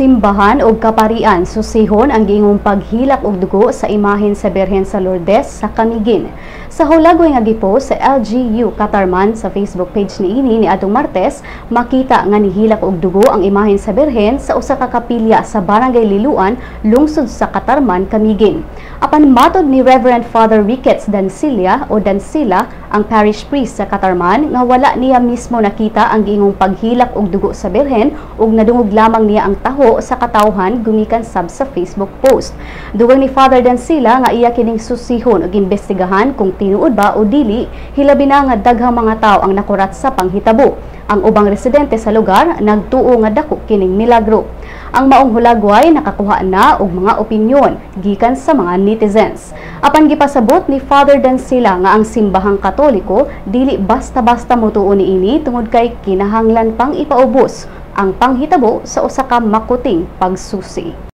Simbahan og kaparian susihon ang giingong paghilak og dugo sa imahen sa Birhen sa Lourdes sa Camiguin. Sa hulagway nga gipost sa LGU Catarman sa Facebook page niini niadtong Martes, makita nga nihilak og dugo ang imahen sa Birhen sa usa ka kapilya sa Barangay Liluan, lungsod sa Catarman, Camiguin. Apan matod ni Reverend Father Ricketts Dansilla o Dansila, ang parish priest sa Catarman, nga wala niya mismo nakita ang giingong paghilak og dugo sa Birhen ug nadungog lamang niya ang taho sa katawhan gumikan sab sa Facebook post. Dugang ni Father Dansila nga iya kining susihon ug imbestigahan kung tinuod ba o dili, hilabi na nga daghang mga tawo ang nakurat sa panghitabo. Ang ubang residente sa lugar nagtuo nga dako kining milagro. Ang maong hulagway nakakuha na og mga opinyon gikan sa mga netizens. Apan gipasabot ni Father Dansila nga ang Simbahang Katoliko dili basta-basta motuo niini tungod kay kinahanglan pang ipaubos ang panghitabo sa usa ka makuting pagsusi.